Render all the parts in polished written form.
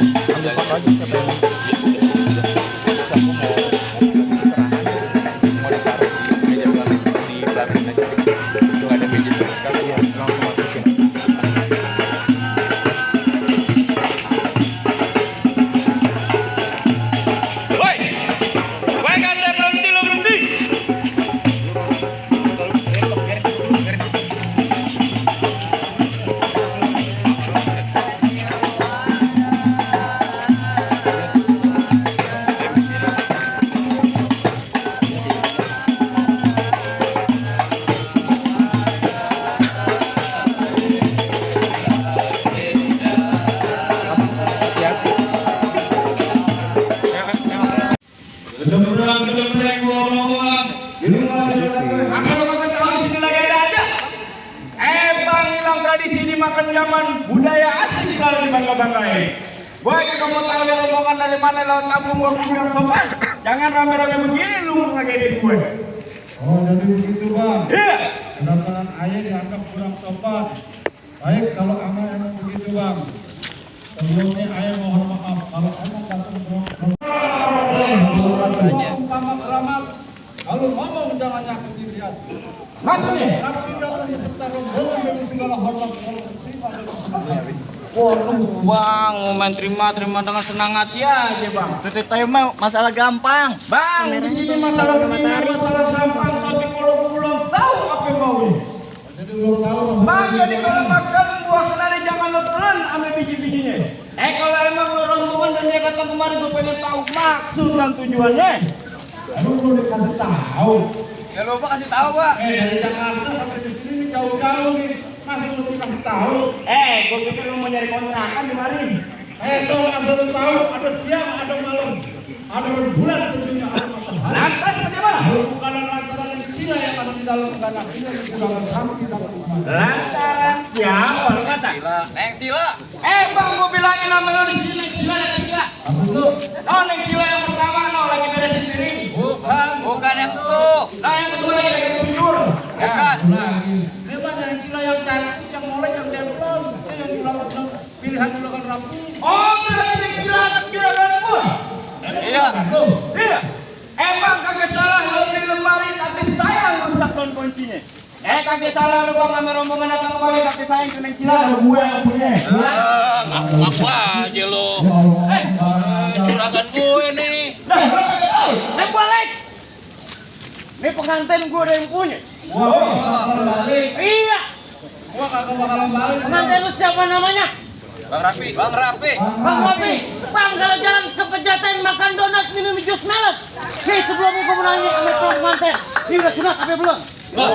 ambil foto aja siapa yang terus aku mau ditaruh di meja belakang di belakang aja itu ada meja sama sekali ya langsung masukin. Tradisi dimakan zaman budaya asli selalu dibangga-banggain. Boy, kamu tahu dia rombongan dari mana lewat kampung gua bilang sopan. Jangan rame-rame begini lu ngagetin gue. Oh, jadi begitu bang. Iya. Kedatangan ayah dianggap kurang sopan. Baik kalau amal emang begitu bang. Sebelumnya ayah mohon maaf kalau emang datang kalau ngomong jangan nyakitin dia. Maksudnya? Tapi dalam serta rombongan dengan segala hormat Bang, mau main terima dengan senang hati aja bang. Tutup tayo mah masalah gampang. Bang, di sini masalah gampang tapi kalau belum tahu apa yang mau. jadi belum tahu. Bang, jadi kalau makan buah kenari jangan lo telan sama biji-bijinya. Kalau emang lo rombongan dan dia datang kemarin gue pengen tahu maksud dan tujuannya. Emang boleh kasih tahu. Ya lupa kasih tahu pak. Dari Jakarta sampai di sini jauh-jauh nih. Masih belum kasih tahu. Gue pikir lu mau nyari kontrakan di mari. Itu asal lu tahu ada siang, ada malam, ada bulan tentunya, ada matahari. Lantas bagaimana? Bukan lantaran yang Cina yang ada di dalam tanah ini yang dibilang kami tidak beriman. Lantaran siapa lu kata? Neng Sila. Bang, gue bilangin nama lu di sini Neng Sila yang ketiga. Apa itu? Oh, Neng Sila yang pertama no lagi beresin piring. Bukan yang itu. Nah, yang kedua lagi tidur. Bukan. Lagi. Memang yang Cina yang cantik, yang molek, yang demplon, itu yang dilakukan pilihan dilakukan rapi. Oh, berarti Neng Sila anak juragan gua. Iya. Iya. Bang, kagak salah lu beli lemari tapi sayang rusak non kuncinya. Kagak salah lu bang sama rombongan datang kemari tapi sayang ke Neng Sila ada gue yang punya. Ngaku aja lo. Juragan gue nih. Nah, balik. Ini pengantin gue ada yang punya. Balik. Iya. Gua kagak bakalan balik. Pengantin lu siapa namanya? Bang Rafi. Bang Rafi. Bang Rafi. Bang, kalau jalan ke Pejaten makan donat minum jus melon. Nih sebelumnya gue mau nanya sama pengantin. Ini udah sunat apa belum? Udah.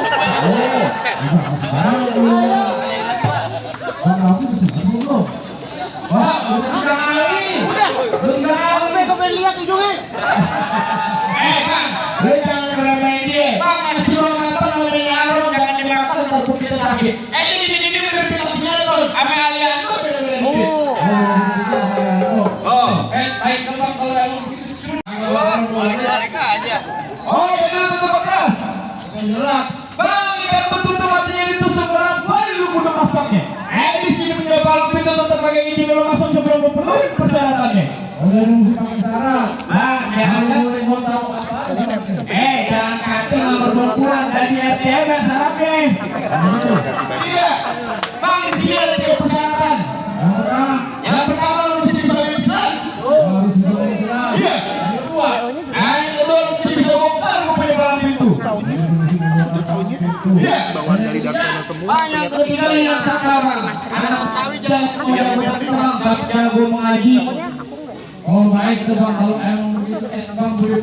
Gue pengen lihat hidungnya. Bang. Lu jangan ngeremain dia. Bang, masih belum matang namanya Aron, jangan dimakan kalau kita sakit. Ini bener-bener sinetron. Ame alian tuh bener-bener. Baik bang kalau emang begitu Balik aja. Oh, ini tutup bekas. jelas. Bang, ikan betul matinya ditusuk barang kali lu bunuh masaknya. Di sini punya palu pintu tetap pakai izin dulu masuk sebelum memenuhi persyaratannya. Udah nunggu pakai syarat. Bang, jangan boleh mau tahu apa? jangan kata nomor berpulang dari ATM dan syaratnya. Iya. Bang, di sini ada 3 persyaratan. Yang pertama lu mesti bisa Islam. Harus bisa Islam. Iya. Yang kedua, Yang kedua lu mesti bisa bongkar gue punya barang pintu. Iya. Bawaan dari Darsono semua. Bang, yang ketiga yang sekarang anak Betawi jangan punya banyak orang bab jago mengaji. oh baik itu bang kalau emang begitu bang boleh